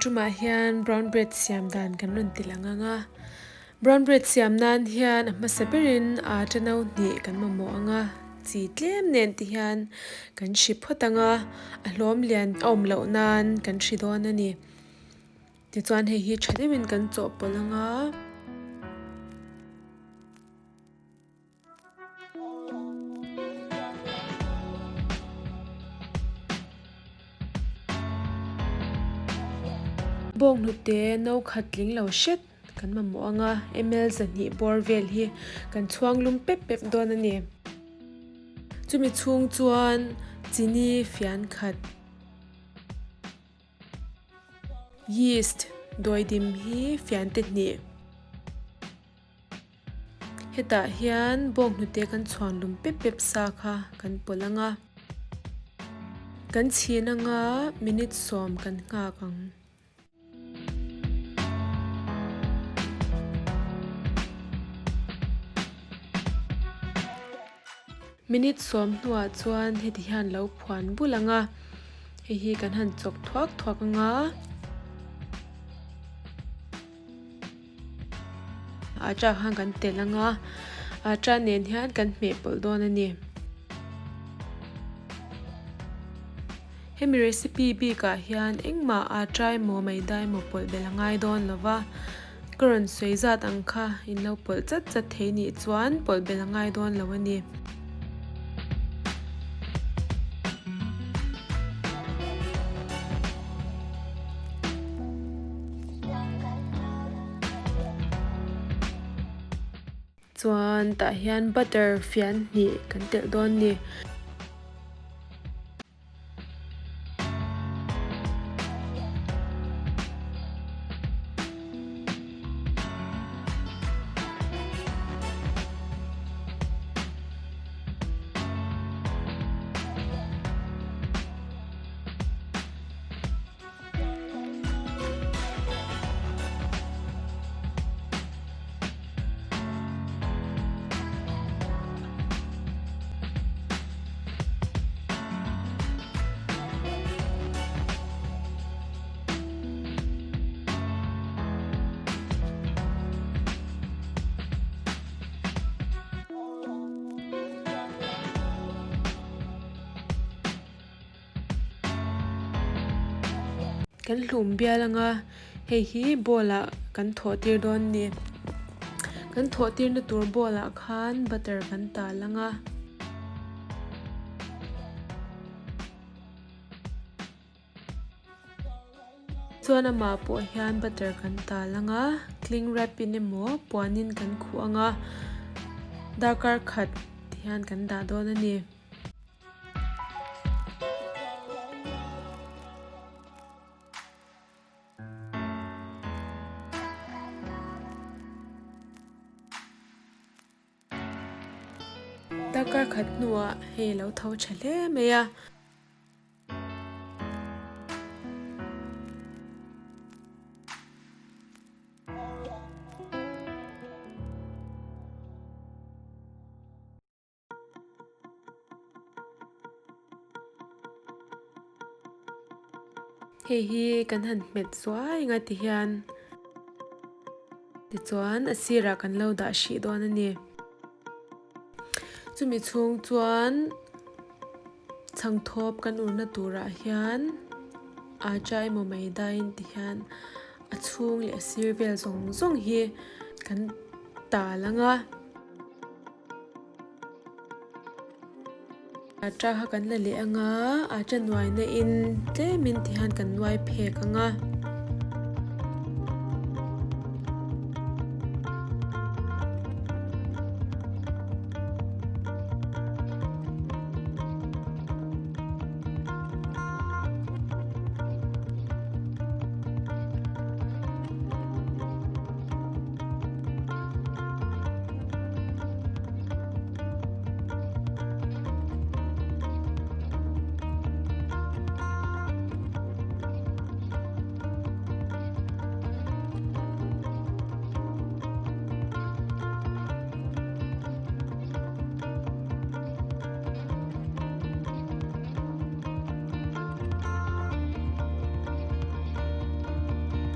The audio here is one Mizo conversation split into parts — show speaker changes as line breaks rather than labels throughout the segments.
tumah hian brown bread siam dan kan rawn ti lang ang a. Brown bread siam nan hian a hmasa berin atta no hnih kan mamawh ang a, chi tlem nen ti hian kan hri phawt ang a, a hlawm lian a awm loh nan kan hri dawn a ni. Tichuan hei hi tha deuhin kan chawhpawlh ang a. Bawnghnute no khat tling lo hret kan mamawh ang a, ml 200 bawr vel hi kan chhuang lum pep pep dawn a ni. Chumi chhung chuan chini fian khat. Yeast dawidim hi fian te hnih. Hetah hian bawnghnute kan chhuan lum pep pep sa kha kan pawlh ang a, kan chhin anga minute sawm kan nghak ang. Minute sawm hnuah chuan heti hian lo phuan bul ang a, hei hi kan han chawk thuak thuak ang a. Aṭa khan kan telh ang a, aṭa nen hian kan hmeh pawlh dawn a ni. Hemi recipe bikah hian engmah aṭa emaw maida emaw pawlh belh a ngai dawn lo va, ka rawn sawi zat ang kha in lo pawlh chat chat thei nih chuan pawlh belh a ngai dawn lo a ni. Chuan tah hian butter fian hnih kan telh dawn ni. Kan hlum bial anga hei hi bowl ah kan thawh tir dawn ni. Kan thawh tir na tur bowl ah khan butter kan tal anga. Chuan amah pawh hian butter kan tal anga cling wrap in emaw puanin kan khuh anga darkar khat hian kan dah dawn a ni. Darkar khat hnuah hei a lo tho tha hle mai a. Hei hi kan han hmet zuai nga ti hian tichuan a sirah kan lo dah hrih dawn a ni. Chumi chhung chuan chhangthawp kan urna turah hian acha emaw maida in ti hian a chhung leh a sir vel zawng zawng hi kan tal ang a. Aṭa kha kan la leh ang a, aṭa nuaina in tlemin ti hian kan nuai phek ang a.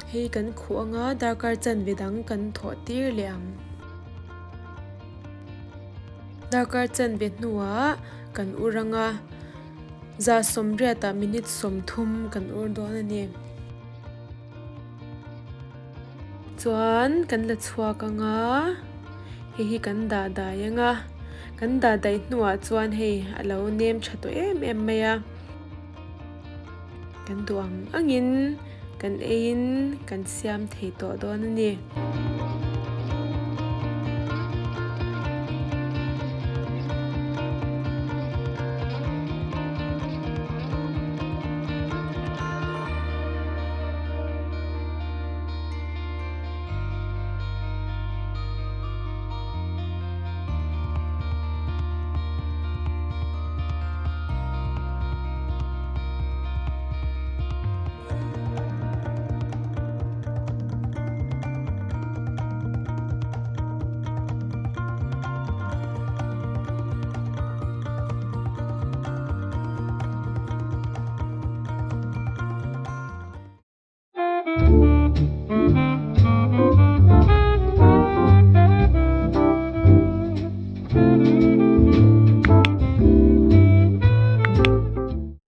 Hei kan khuh anga darkar chanve dang kan thawh tir leh ang. Darkar chanve hnuah kan ur anga 180 ah minute 30 kan ur dawn a ni. Chuan kan la chhuak anga hei hi kan dah dai anga kan dah daih hnuah chuan hei a lo nem tha tawh em em mai a. Kan duh ang angin kan eiin kan siam thei tawh dawn a ni.